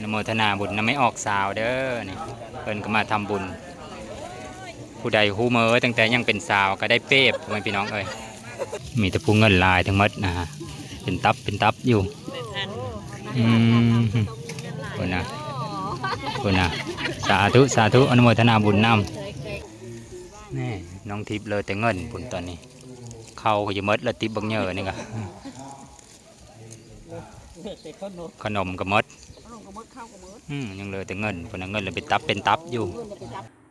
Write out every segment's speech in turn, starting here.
ອະນຸໂມທະນາບຸນນຳແມ່ອອກສາວເດີ ນີ້ ເພິ່ນກໍມາທຳບຸນ. ຜູ້ໃດຮູ້ເມີຕັ້ງແຕ່ຍັງເປັນສາວກໍໄດ້ເປບ ພໍ່ແມ່ພີ່ນ້ອງເອີຍ. ມີແຕ່ຜູ້ເງິນຫຼາຍທັງໝົດນະ ເປັນຕັບເປັນຕັບຢູ່. ອືມ ພຸ້ນນະ ພຸ້ນນະ ສາທຸ ສາທຸ ອະນຸໂມທະນາບຸນນຳ. ນີ້ ນ້ອງທິບເລີແຕ່ເງິນພຸ້ນຕອນນີ້. ເຂົ້າກໍຈະໝົດແລ້ວ ຕິບບັກເຫຍື້ອນີ້ກະ ເຫຼືອແຕ່ຂະໜົມ ຂະໜົມກໍໝົດ ຂະໜົມກໍໝົດ ເຂົ້າກໍໝົດ. ອືມ ຍັງເຫຼືອແຕ່ເງິນ ພຸ້ນນະ ເງິນລະເປັນຕັບເປັນຕັບຢູ່.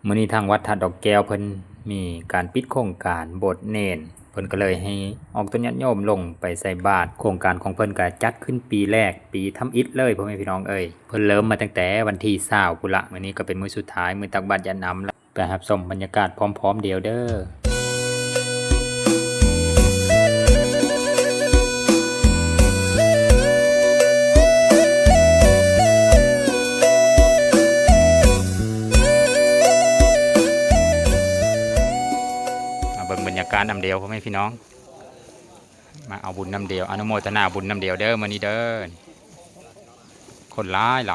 ມື້ນີ້ທາງວັດທາດດອກແກ້ວເພິ່ນມີການປິດໂຄງການໂບດເນນ ເພິ່ນກໍເລີຍໃຫ້ອອກຕົນຍາດໂຍມລົງໄປໃສ່ບາດ. ໂຄງການຂອງເພິ່ນກໍຈັດຂຶ້ນປີແລກ ປີທຳອິດເລີຍ ພໍ່ແມ່ພີ່ນ້ອງເອີຍ. ເພິ່ນເລີ່ມມາຕັ້ງແຕ່ວັນທີຊາວພຸ້ນລະ. ມື້ນີ້ກໍເປັນມື້ສຸດທ້າຍ ມື້ຕັກບາດຍາດນ້ຳລະ. ໄປຮັບຊົມບັນຍາກາດພ້ອມໆດຽວເດີ. ມາເບິ່ງບັນຍາກາດນຳດຽວ ພໍ່ແມ່ພີ່ນ້ອງ ມາເອົາບຸນນຳດຽວ ອະນຸໂມທະນາບຸນນຳດຽວເດີ ມື້ນີ້ເດີ. ຄົນຫຼາຍໆ.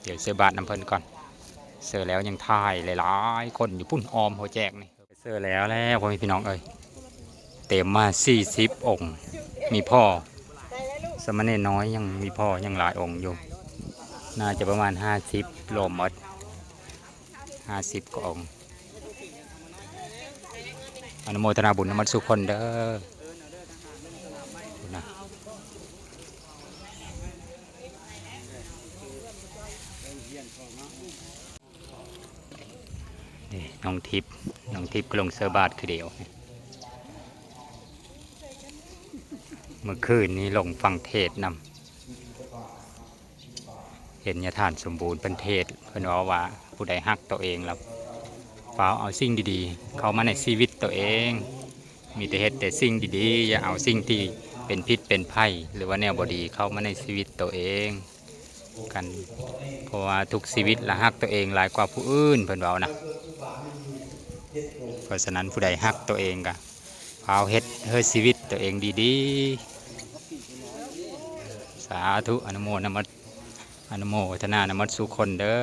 ດຽວໃສ່ບາດນຳເພິ່ນກ່ອນ ເຊີແລ້ວຍັງຖ່າຍຫຼາຍໆ ຄົນຢູ່ພຸ້ນອ້ອມຫົວແຈກນີ້. ເຊີແລ້ວແລ້ວ ພໍ່ແມ່ພີ່ນ້ອງເອີຍ ເຕັມມາສີ່ສິບອົງ. ມີພໍ່ສາມະເນນນ້ອຍ ຍັງມີພໍ່ຍັງຫຼາຍອົງຢູ່ ໜ້າຈະປະມານຫ້າສິບລວມໝົດ ຫ້າສິບກວ່າອົງ. ອະນຸໂມທະນາບຸນນຳໝົດສູ່ຄົນເດີ ພຸ້ນນະ. ນີ້ນ້ອງທິບ ນ້ອງທິບກໍລົງເຊີບາດຄືດຽວ. ມື້ຄືນນີ້ລົງຟັງເທດນຳ ເຫັນຍາທ່ານສົມບູນເພິ່ນເທດ ເພິ່ນເວົ້າວ່າ ຜູ້ໃດຮັກໂຕເອງລະ ຟ້າວເອົາສິ່ງດີໆເຂົ້າມາໃນຊີວິດໂຕເອງ. ມີແຕ່ເຮັດແຕ່ສິ່ງດີໆ ຢ່າເອົາສິ່ງທີ່ເປັນພິດເປັນໄພ ຫຼືວ່າແນວບໍ່ດີເຂົ້າມາໃນຊີວິດໂຕເອງກັນ ເພາະວ່າທຸກຊີວິດລະຮັກໂຕເອງຫຼາຍກວ່າຜູ້ອື່ນ ເພິ່ນເວົ້ານະ. ເພາະສະນັ້ນ ຜູ້ໃດຮັກໂຕເອງກະພາວເຮັດໃຫ້ຊີວິດໂຕເອງດີໆ. ສາທຸ ອະນຸໂມນຳ ອະນຸໂມທະນານຳໝົດສູ່ຄົນເດີ.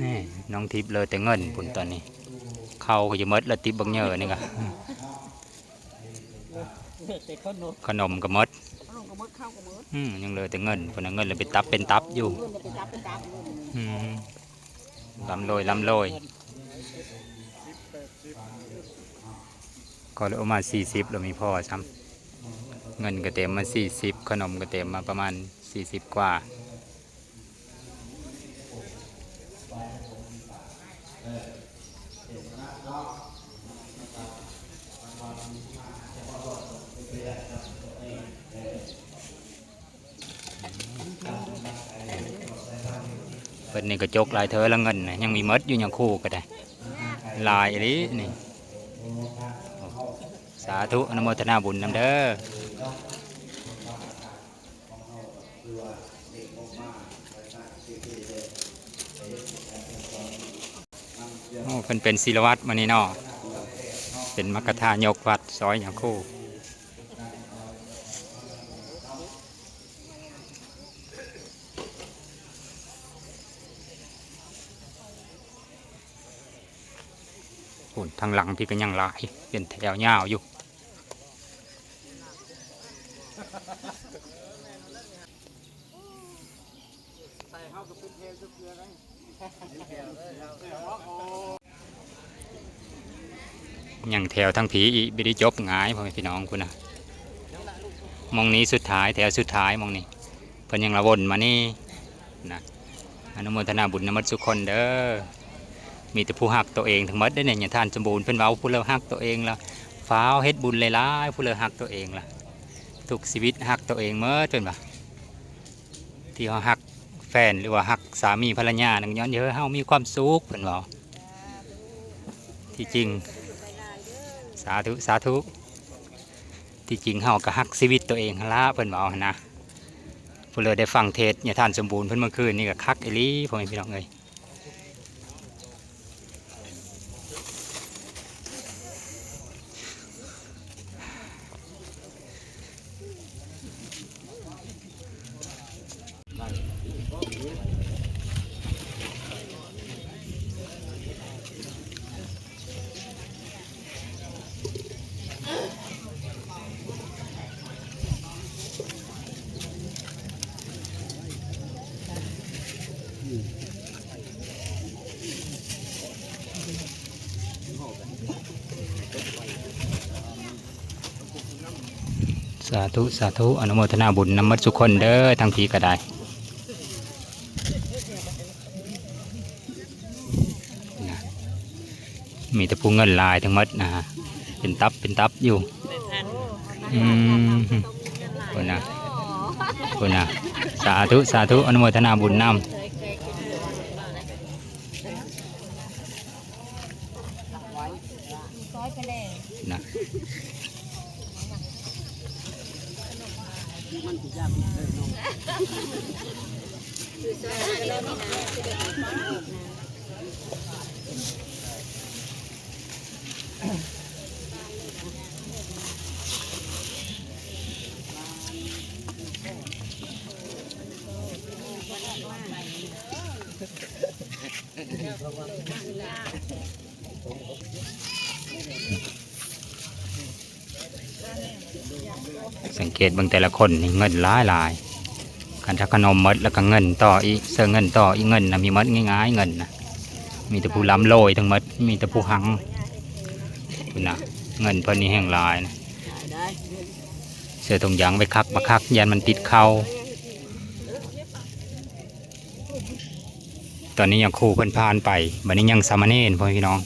ນີ້ ນ້ອງທິບເລີແຕ່ເງິນພຸ້ນຕອນນີ້ ເຂົ້າກໍຈະໝົດແລ້ວ ຕິບບັກເຫຍື້ອນີ້ກະ ເຫຼືອແຕ່ຂະໜົມ ຂະໜົມກໍໝົດ ຂະໜົມກໍໝົດ ເຂົ້າກໍໝົດ. ອືມ ຍັງເຫຼືອແຕ່ເງິນພຸ້ນນະ ເງິນລະເປັນຕັບເປັນຕັບຢູ່ ເງິນລະເປັນຕັບເປັນຕັບຢູ່. ອືມ ລ່ຳລວຍ ລ່ຳລວຍ. ກໍເລີຍເອົາມາສີ່ສິບ ແລ້ວມີພໍ້ຊ້ຳ ເງິນກໍເຕັມມາສີ່ສິບ ຂະໜົມກໍເຕັມມາປະມານສີ່ສິບກວ່າ. ເພິ່ນນີ້ກໍຈົກຫຼາຍເທື່ອລະ ເງິນນະ ຍັງມີໝົດຢູ່ ຍາຄູກໍໄດ້ ຫຼາຍອີ່ຫຼີນີ້. ສາທຸ ອະນຸໂມທະນາບຸນນຳເດີ. ໂອ້ ເພິ່ນເປັນສິລະວັດມື້ນີ້ເນາະ ເປັນມັກຄະທາຍົກວັດ ຊອຍຍາຄູ. ພຸ້ນ ທາງຫຼັງພີ້ກໍຍັງຫຼາຍ ເປັນແຖວຍາວຢູ່. ຍັງແຖວທາງພີ້ອີກ ບໍ່ໄດ້ຈົບງ່າຍ ພໍ່ແມ່ພີ່ນ້ອງພຸ້ນນະ. ໝ່ອງນີ້ສຸດທ້າຍ ແຖວສຸດທ້າຍໝ່ອງນີ້ ເພິ່ນຍັງລະວົນມານີ້ນະ. ອະນຸໂມທະນາບຸນນຳໝົດສູ່ຄົນເດີ. ມີແຕ່ຜູ້ຮັກໂຕເອງທັງໝົດເດ້ນີ້ ຍາທ່ານສົມບູນເພິ່ນເວົ້າ ຜູ້ໃດຮັກໂຕເອງລະ ຟ້າວເຮັດບຸນຫຼາຍໆ ຜູ້ໃດຮັກໂຕເອງລະ ທຸກຊີວິດຮັກໂຕເອງໝົດ ເພິ່ນວ່າ. ທີ່ເຮົາຮັກແຟນ ຫຼືວ່າຮັກສາມີພັນລະຍານັ້ນ ຍ້ອນເຮັດໃຫ້ເຮົາມີຄວາມສຸກ ເພິ່ນເວົ້າ. ທີ່ຈິງ ສາທຸ ສາທຸ. ທີ່ຈິງເຮົາກໍຮັກຊີວິດໂຕເອງຫັ້ນລະ ເພິ່ນເວົ້າຫັ້ນນະ. ຜູ້ເລີໄດ້ຟັງເທດຍາທ່ານສົມບູນເພິ່ນເມື່ອຄືນນີ້ກໍຄັກອີ່ຫຼີ ພໍ່ແມ່ພີ່ນ້ອງເອີຍ. ເ ສາທຸ ສາທຸ ອະນຸໂມທະນາບຸນນຳໝົດທຸກຄົນເດີ ທາງພີ້ກໍໄດ້. ນະ ມີແຕ່ຜູ້ເງິນຫຼາຍທັງໝົດນະ ເປັນຕັບເປັນຕັບຢູ່. ອືມ ພຸ້ນນະ ພຸ້ນນະ ສາທຸ ສາທຸ ອະນຸໂມທະນາບຸນນຳ. ນະ ສັງເກດເບິ່ງແຕ່ລະຄົນນີ້ເງິນຫຼາຍໆ ຄັນຖ້າຂະໜົມໝົດແລ້ວກໍເງິນຕໍ່ອີກ ເຊິ່ງເງິນຕໍ່ອີກ ເງິນນະມີໝົດງ່າຍໆ ເງິນນະ ມີແຕ່ຜູ້ລ່ຳລວຍທັງໝົດ ມີແຕ່ຜູ້ຮັ່ງ ພຸ້ນນະ ເງິນເພິ່ນນີ້ແຮ່ງຫຼາຍນະ ເສື້ອຖົງຢາງໄວ້ຄັກບັກຄັກ ຢ້ານມັນຕິດເຂົ້າ. ຕອນນີ້ຍັງຄູເພິ່ນຜ່ານໄປ ບັດນີ້ຍັງສາມະເນນ ພໍ່ແມ່ພີ່ນ້ອງ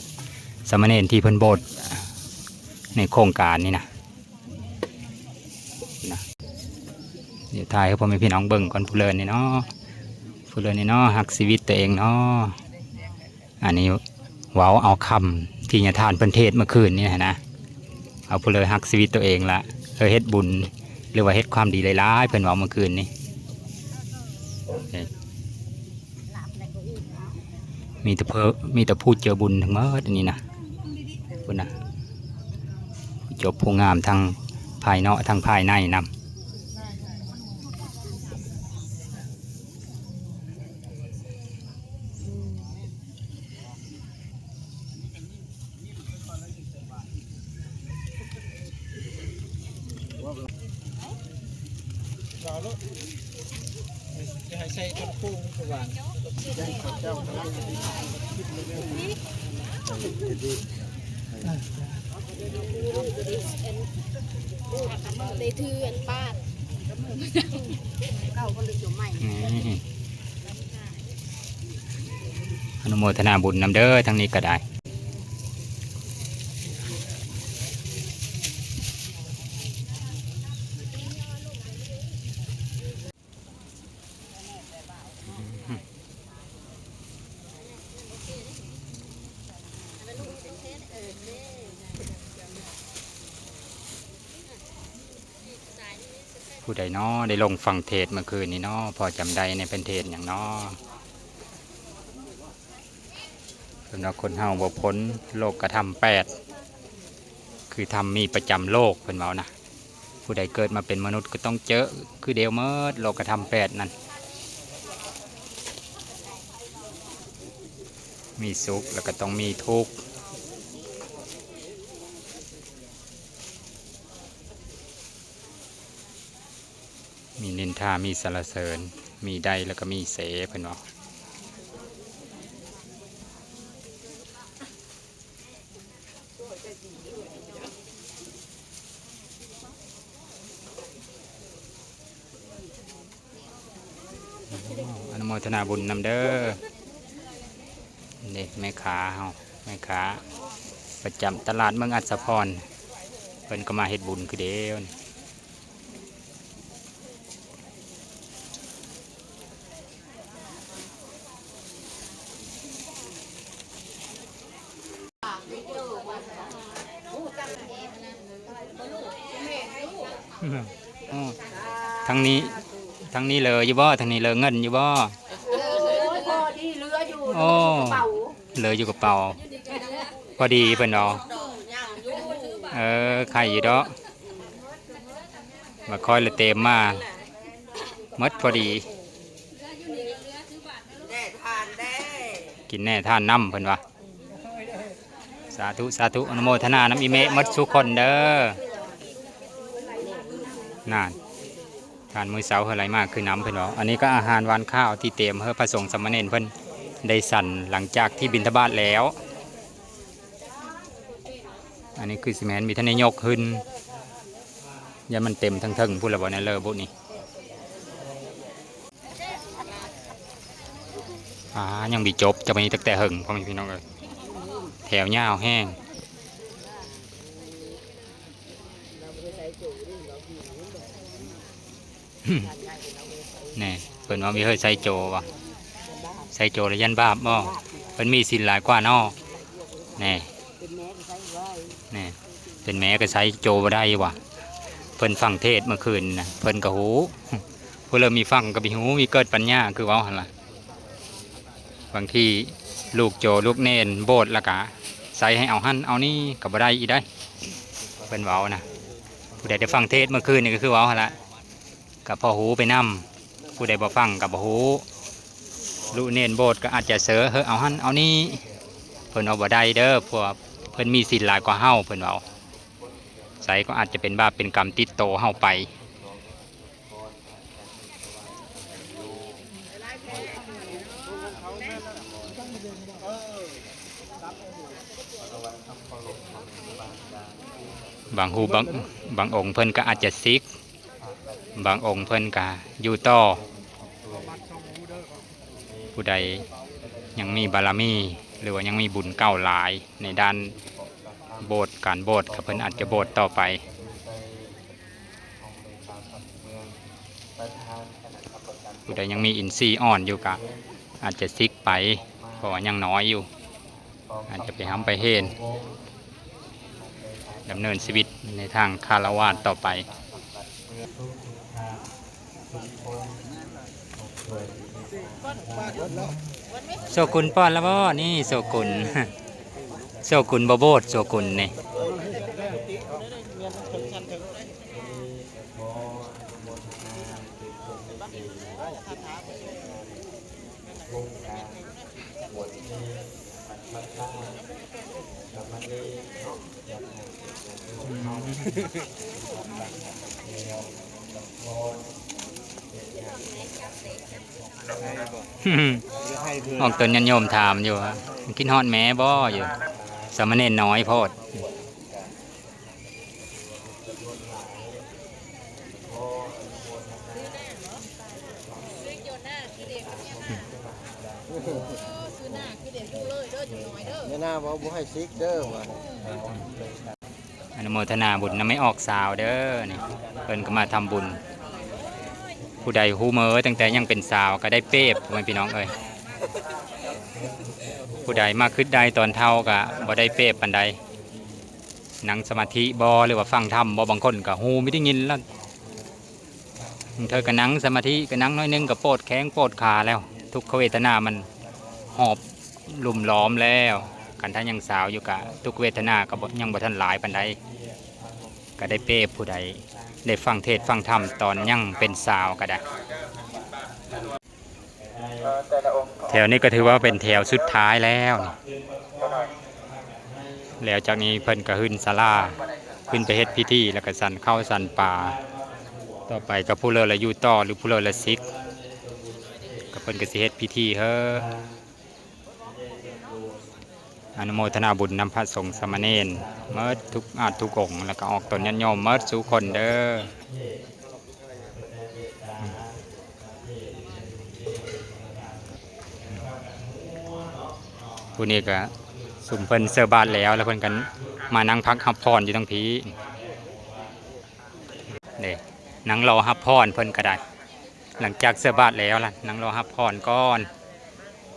ສາມະເນນທີ່ເພິ່ນໂບດໃນໂຄງການນີ້ນະ ນະ ດຽວຖ່າຍໃຫ້ພໍ່ແມ່ພີ່ນ້ອງເບິ່ງກ່ອນ ຜູ້ເລີນນີ້ເນາະ ຜູ້ເລີນນີ້ເນາະ ຮັກຊີວິດຕົວເອງເນາະ. ອັນນີ້ເວົ້າເອົາຄຳທີ່ຍາທ່ານເພິ່ນເທດເມື່ອຄືນນີ້ຫັ້ນນະ ເອົາຜູ້ເລີຮັກຊີວິດຕົວເອງລະ ເອີ ເຮັດບຸນ ຫຼືວ່າເຮັດຄວາມດີຫຼາຍໆ ເພິ່ນເວົ້າເມື່ອຄືນນີ້. ມີແຕ່ເພິ່ນ ມີແຕ່ຜູ້ເຈີບຸນທັງໝົດອັນນີ້ນະ ພຸ້ນນະ ຜູ້ຈົບຜູ້ງາມທັງພາຍນອກທັງພາຍໃນນຳ. ໄດ້ຖືອັນບາດ ເກົ່າບໍ່ໄດ້ຈົມໃໝ່ ອະນຸໂມທະນາບຸນນຳເດີ ທາງນີ້ກໍໄດ້. ຜູ້ໃດນໍ ໄດ້ລົງຟັງເທດເມື່ອຄືນນີ້ນໍ ພໍຈຳໄດ້ແດ່ ເພິ່ນເທດຫຍັງນໍ? ເພິ່ນວ່າຄົນເຮົາບໍ່ພົ້ນໂລກກະທຳແປດ ຄືທຳມີປະຈຳໂລກ ເພິ່ນເວົ້ານະ. ຜູ້ໃດເກີດມາເປັນມະນຸດກໍຕ້ອງເຈີຄືດຽວໝົດ ໂລກກະທຳແປດນັ້ນ ມີສຸກແລ້ວກໍຕ້ອງມີທຸກ. ມີນິນທາ ມີສັນລະເສີນ ມີໄດ້ແລ້ວກໍມີເສ ເພິ່ນເວົ້າ. ອະນຸໂມທະນາບຸນນຳເດີ. ນີ້ແມ່ຄ້າເຮົາ ແມ່ຄ້າປະຈຳຕະຫຼາດເມືອງອັດສະພອນ ເພິ່ນກໍມາເຮັດບຸນຄືດຽວນີ້. ທາງນີ້ ທາງນີ້ເລີຢູ່ບໍ່? ທາງນີ້ເລີເງິນຢູ່ບໍ່? ໂອ້ ເຫຼືອຢູ່ກະເປົາ ພໍດີເພິ່ນເອົາ ເອີ ໄຄຢູ່ດອກ ມາຄ່ອຍລະເຕັມມາ ໝົດພໍດີ ກິນແນ່ທານນຳ ເພິ່ນວ່າ. ສາທຸ ສາທຸ ອະນຸໂມທະນານຳອີ່ແມ່ໝົດສູ່ຄົນເດີ. ນັ້ນ ທ່ານມື້ເຊົ້າເຮີໄຫຼມາຄືນຳ ເພິ່ນເວົ້າ. ອັນນີ້ກໍອາຫານຫວານຄາວທີ່ຕຽມໃຫ້ພະສົງສາມະເນນເພິ່ນໄດ້ສັນ ຫຼັງຈາກທີ່ບິນທະບາດແລ້ວ. ອັນນີ້ຄືຊິແມ່ນມີທ່ານນາຍົກຂຶ້ນ ຢ້ານມັນເຕັມເທິງໆພຸ້ນລະບໍ່ ແນວເລີບຸນີ້. ອ່າ ຍັງບໍ່ຈົບ ຈະມີຕັ້ງແຕ່ເຫິງ ພໍ່ແມ່ພີ່ນ້ອງເອີຍ ແຖວຍາວແຮງ. ແນ່ ເພິ່ນວ່າມີເຮີຍໄຊໂຈວ່າ ໄຊໂຈລະຢ້ານບາບບໍ່ ເພິ່ນມີສິນຫຼາຍກວ່າເນາະ. ແນ່ ແນ່ ເປັນແມ່ກໍໄຊໂຈບໍ່ໄດ້ວ່າ ເພິ່ນຟັງເທດເມື່ອຄືນນະ ເພິ່ນກໍຮູ້ ຜູ້ເລີ່ມມີຟັງກໍມີຮູ້ ມີເກີດປັນຍາ ຄືເວົ້າຫັ້ນລະ. ບາງທີລູກໂຈລູກເນນໂບດລະກະໃສ່ໃຫ້ເອົາຫັ້ນເອົານີ້ກໍບໍ່ໄດ້ອີກໄດ໋ ເພິ່ນເວົ້ານະ. ຜູ້ໃດໄດ້ຟັງເທດເມື່ອຄືນນີ້ກໍຄືເວົ້າຫັ້ນລະ ກໍພໍຮູ້ໄປນຳ ຜູ້ໃດບໍ່ຟັງກໍບໍ່ຮູ້. ລຸເນນໂບດກໍອາດຈະເຊີເຮີເອົາຫັ້ນເອົານີ້ ເພິ່ນເວົ້າບໍ່ໄດ້ເດີ ເພາະວ່າເພິ່ນມີສິນຫຼາຍກວ່າເຮົາ ເພິ່ນເວົ້າ. ໃສ່ກໍອາດຈະເປັນບາບເປັນກຳຕິດໂຕເຮົາໄປ. ບາງຮູບ ບາງ ບາງອົງເພິ່ນກໍອາດຈະສິກ ບາງອົງເພິ່ນກະຢູ່ຕໍ່. ຜູ້ໃດຍັງມີບາລະມີ ຫຼືວ່າຍັງມີບຸນເກົ່າຫຼາຍໃນດ້ານໂບດ ການໂບດ ກໍເພິ່ນອາດຈະໂບດຕໍ່ໄປ. ຜູ້ໃດຍັງມີອິນຊີອ່ອນຢູ່ ກະອາດຈະສິກໄປ ເພາະວ່າຍັງນ້ອຍຢູ່. ອາດຈະໄປຮ່ຳໄປເຮນ ດຳເນີນຊີວິດໃນທາງຄາລະວາດຕໍ່ໄປ. ໂຊກຸນປ້ອນລະບໍ່? ນີ້ໂຊກຸນ ໂຊກຸນບໍ່ໂບດ ໂຊກຸນນີ້. ອອກຕົນຍາດໂຍມຖາມຢູ່ວ່າ ຄິດຮອດແມ່ບໍ່ຢູ່ ສາມະເນນນ້ອຍໂພດ. ແມ່ນາເວົ້າບໍ່ໃຫ້ສິກເດີວ່າ. ອະນຸໂມທະນາບຸນນຳແມ່ອອກສາວເດີ ນີ້ເພິ່ນກໍມາທຳບຸນ. ຜູ້ໃດຮູ້ເມີຕັ້ງແຕ່ຍັງເປັນສາວກໍໄດ້ເປບ ພໍ່ແມ່ພີ່ນ້ອງເອີຍ. ຜູ້ໃດມາຄຶດໄດ້ຕອນເຖົ້າກໍບໍ່ໄດ້ເປບປານໃດ. ນັ່ງສະມາທິບໍ່ ຫຼືວ່າຟັງທຳບໍ່ ບາງຄົນກໍຮູ້ມີໄດ້ຍິນລະ ບາງເທື່ອກໍນັ່ງສະມາທິ ກໍນັ່ງໜ້ອຍໜຶ່ງກໍປວດແຂ້ງປວດຂາແລ້ວ ທຸກຂະເວທະນາມັນຫອບລຸມລ້ອມແລ້ວ. ຄັນຖ້າຍັງສາວຢູ່ກະທຸກເວທະນາກໍບໍ່ ຍັງບໍ່ທັນຫຼາຍປານໃດ ກໍໄດ້ເປບ. ຜູ້ໃດໄດ້ຟັງເທດຟັງທຳຕອນຍັງເປັນສາວກໍໄດ້. ແຖວນີ້ກໍຖືວ່າເປັນແຖວສຸດທ້າຍແລ້ວນີ້ ແລ້ວຈາກນີ້ເພິ່ນກໍຂຶ້ນສາລາ ຂຶ້ນໄປເຮັດພິທີ ແລ້ວກໍສັນເຂົ້າສັນປາ. ຕໍ່ໄປກໍຜູ້ເລີລະຢູ່ຕໍ່ ຫຼືຜູ້ເລີລະສິກ ກໍເພິ່ນກໍຊິເຮັດພິທີເຮີ ອະນຸໂມທະນາບຸນນຳພະສົງສາມະເນນໝົດທຸກອາດທຸກອົງ ແລ້ວກໍອອກຕົນຍາດໂຍມໝົດສູ່ຄົນເດີ. ຜູ້ນີ້ກໍຊຸມເພິ່ນເສີບາດແລ້ວ ແລ້ວເພິ່ນກໍມານັ່ງພັກຮັບພອນຢູ່ທາງພີ້ເດ້ ນັ່ງລໍຮັບພອນເພິ່ນກໍໄດ້. ຫຼັງຈາກເສີບາດແລ້ວລະ ນັ່ງລໍຮັບພອນກ່ອນ.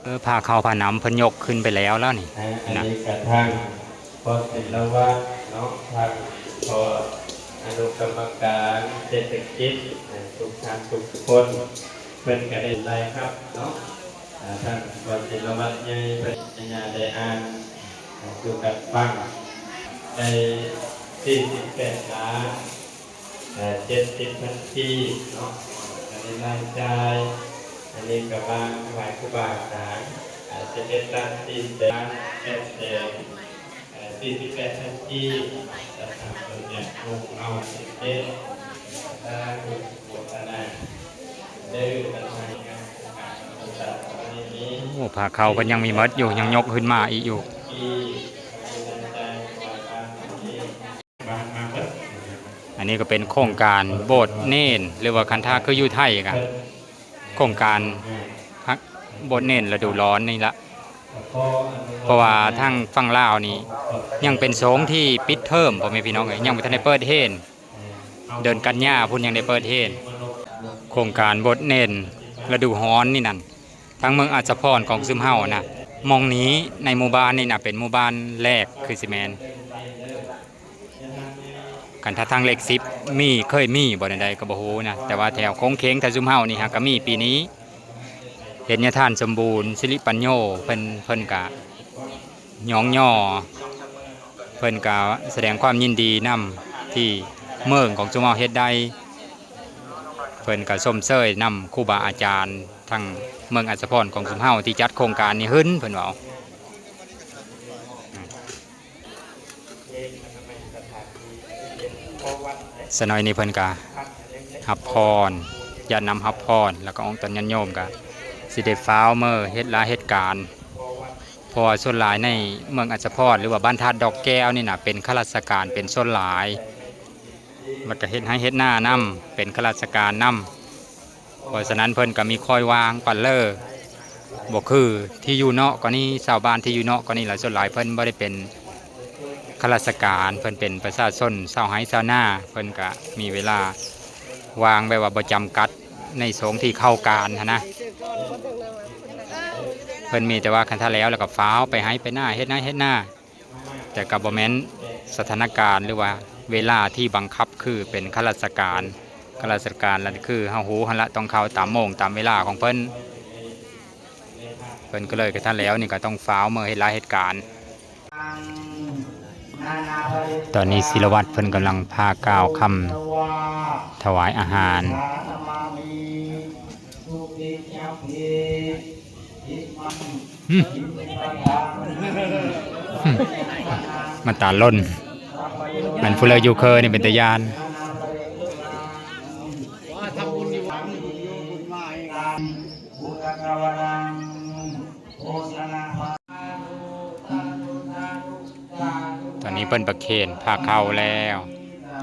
ເອີ ຜ້າເຂົ້າຜ້າໜຳເພິ່ນຍົກຂຶ້ນໄປແລ້ວລະນີ້ ເອີ ອັນນີ້ກະທາງພໍ່ສິນລະວັດເນາະ ທາງພໍ່ອະນຸກຳມະການເສດຖະກິດ ເອີ ທຸກທ່ານທຸກຄົນ ເພິ່ນກະໄດ້ໄລ່ຮັບເນາະ ເອີ ທ່ານພໍ່ສິນລະວັດໃຫຍ່ເພິ່ນ ຍາໄດ້ອ່ານສູ່ກັນຟັງ ໄດ້ສີ່ສິບແປດລ້ານ ເອີ ເຈັດສິບພັນກີບເນາະ ອັນນີ້ລາຍຈ່າຍ ອັນນີ້ກະບາງ ຖວາຍຄູບາອາຈານ ເອີ ສິບເອັດລ້ານສີ່ແສນ ແປດແສນ ເອີ ສີ່ສິບແປດພັນກີບ ສະຖາບັນຍາດໂຍມເຮົາສິບເອັດ ສາທຸໂມທະນາເດີ ປະທານງານໂຄງການຂອງສາທາລະນະນີ້. ໂອ້ ຜ້າເຂົ້າເພິ່ນຍັງມີໝົດຢູ່ ຍັງຍົກຂຶ້ນມາອີກຢູ່. ມາ ມາເບິດ. ອ ອັນນີ້ກໍເປັນໂຄງການໂບດເນນ ຫຼືວ່າຄັນຖ້າຄືຢູ່ໄທກໍໂຄງການໂບດເນນລະດູຮ້ອນນີ້ລະ ເພາະວ່າທາງຝັ່ງລາວນີ້ຍັງເປັນຊ່ວງທີ່ປິດເທີມ ພໍ່ແມ່ພີ່ນ້ອງເອີຍ ຍັງບໍ່ທັນໄດ້ເປີດຮຽນ ເດືອນກັນຍາພຸ້ນຍັງໄດ້ເປີດຮຽນ. ໂຄງການໂບດເນນລະດູຮ້ອນນີ້ນັ້ນ ທາງເມືອງອັດສະພອນຂອງຊຸມເຮົານະ ໝ່ອງນີ້ໃນໝູ່ບ້ານນີ້ນະ ເປັນໝູ່ບ້ານແລກຄືຊິແມ່ນ ຄັນຖ້າທາງເລກສິບມີ ເຄີຍມີບໍ່ແນວໃດກໍບໍ່ຮູ້ນະ ແຕ່ວ່າແຖວໂຄ້ງເຄງ ແຖວຊຸມເຮົານີ້ຫາກະມີປີນີ້ ເຫັນຍາທ່ານສົມບູນ ສິລິປັນໂຍ ເພິ່ນ ເພິ່ນກະຍ້ອງຍໍ ເພິ່ນກະສະແດງຄວາມຍິນດີນຳທີ່ເມືອງຂອງຊຸມເຮົາເຮັດໄດ້ ເພິ່ນກະຊົມເຊີຍນຳຄູບາອາຈານທາງເມືອງອັດສະພອນຂອງຊຸມເຮົາທີ່ຈັດໂຄງການນີ້ຂຶ້ນ ເພິ່ນເວົ້າ. ສະໜ້ອຍນີ້ເພິ່ນກະຮັບພອນ ຍາດນຳຮັບພອນ ແລ້ວກໍອອກຕອນຍາດໂຍມກະຊິໄດ້ຟ້າວເມືອເຮັດລາເຮັດການ ເພາະວ່າສ່ວນຫຼາຍໃນເມືອງອັດສະພອນ ຫຼືວ່າບ້ານທາດດອກແກ້ວນີ້ນະ ເປັນຂ້າລາຊະການເປັນສ່ວນຫຼາຍ ແລ້ວກະເຮັດໄຮ່ເຮັດນານຳ ເປັນຂ້າລາຊະການນຳ. ເພາະສະນັ້ນເພິ່ນກໍມີຄອຍວາງປັນເລີ ບໍ່ຄືທີ່ຢູ່ເນາະກໍນີ້ ຊາວບ້ານທີ່ຢູ່ເນາະກໍນີ້ລະ ສ່ວນຫຼາຍເພິ່ນບໍ່ໄດ້ເປັນຂ້າລາຊະການ ເພິ່ນເປັນປະຊາຊົນຊາວໄຮ່ຊາວນາ ເພິ່ນກໍມີເວລາວາງແບບວ່າບໍ່ຈຳກັດໃນຊ່ວງທີ່ເຂົ້າການຫັ້ນນະ ເພິ່ນມີແຕ່ວ່າຄັນຖ້າແລ້ວ ແລ້ວກໍຟ້າວໄປໄຮ່ໄປນາ ເຮັດໄຮ່ເຮັດນາ. ແຕ່ກໍບໍ່ແມ່ນສະຖານະການ ຫຼືວ່າເວລາທີ່ບັງຄັບ ຄືເປັນຂ້າລາຊະການ ຂ້າລາຊະການລະຄືເຮົາຮູ້ຫັ້ນລະ ຕ້ອງເຂົ້າຕາມໂມງຕາມເວລາຂອງເພິ່ນ ເພິ່ນກໍເລີຍກະທັນແລ້ວນີ້ກໍຕ້ອງຟ້າວເມືອເຮັດລາເຮັດການ. ຕອນນີ້ສິລະວັດເພິ່ນກຳລັງພາກ່າວຄຳຖວາຍອາຫານ. ຫຶ ຫຶ ມາຕາຫຼົ່ນ ແມ່ນຜູ້ເລີກຢູ່ເຄີນີ້ເປັນຕາຢ້ານ. ຕອນນີ້ເພິ່ນປະເຄນພາເຂົ້າແລ້ວ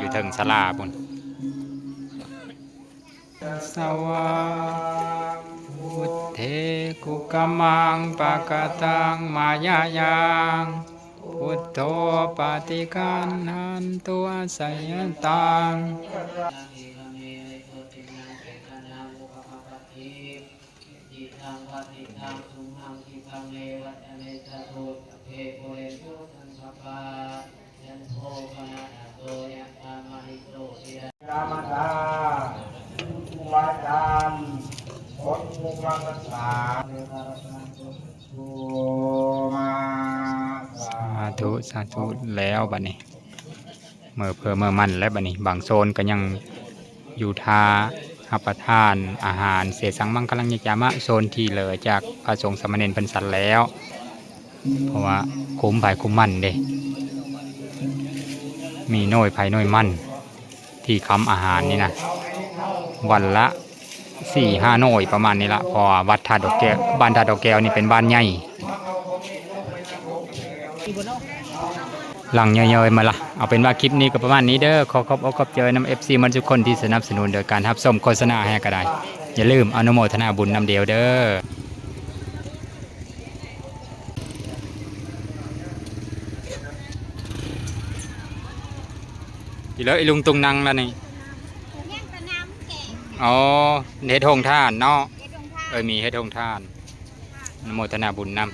ຢູ່ເທິງສາລາພຸ້ນ. ສະວາ ວຸດເທ ກຸກະມັງ ປະກະຕັງ ມາຍາຍັງ ພຸດໂທ ປະຕິຄັນຫັນຕຸ ອາສະຍະຕັງ. ສາທຸ ສາທຸ ແລ້ວບັດນີ້ ເມືອເພື່ອເມືອໝັ້ນແລ້ວບັດນີ້ ບາງໂຊນກໍຍັງຢູ່ທ່າຮັບປະທານອາຫານ ເສສັງມັງຄະລັງ ຍະຈາມະ ໂຊນທີ່ເຫຼືອຈາກພະສົງສາມະເນນເພິ່ນສັນແລ້ວ ເພາະວ່າຄຸມໃຜຄຸມມັນເດ້ ມີໜ່ວຍໃຜໜ່ວຍມັນ ທີ່ຄຳອາຫານນີ້ນະ ວັນລະສີ່ຫ້າໜ່ວຍປະມານນີ້ລະ ເພາະວ່າວັດທາດດອກແກ້ວ ບ້ານທາດດອກແກ້ວນີ້ເປັນບ້ານໃຫຍ່ ຫຼັງຍ່ອຍໆມາລະ. ເອົາເປັນວ່າຄລິບນີ້ກໍປະມານນີ້ເດີ ຂໍຂອບອົກຂອບໃຈນຳເອັຟຊີໝົດທຸກຄົນທີ່ສະໜັບສະໜູນໂດຍການຮັບຊົມໂຄສະນາໃຫ້ກໍໄດ້ ຢ່າລືມອະນຸໂມທະນາບຸນນຳດຽວເດີ. ອີເລີ ອີລຸງຕຸງນັ່ງລະນີ້ ອໍ ເຮັດໂຮງທານເນາະ ເອີ ມີເຮັດໂຮງທານ ອະນຸໂມທະນາບຸນນຳ.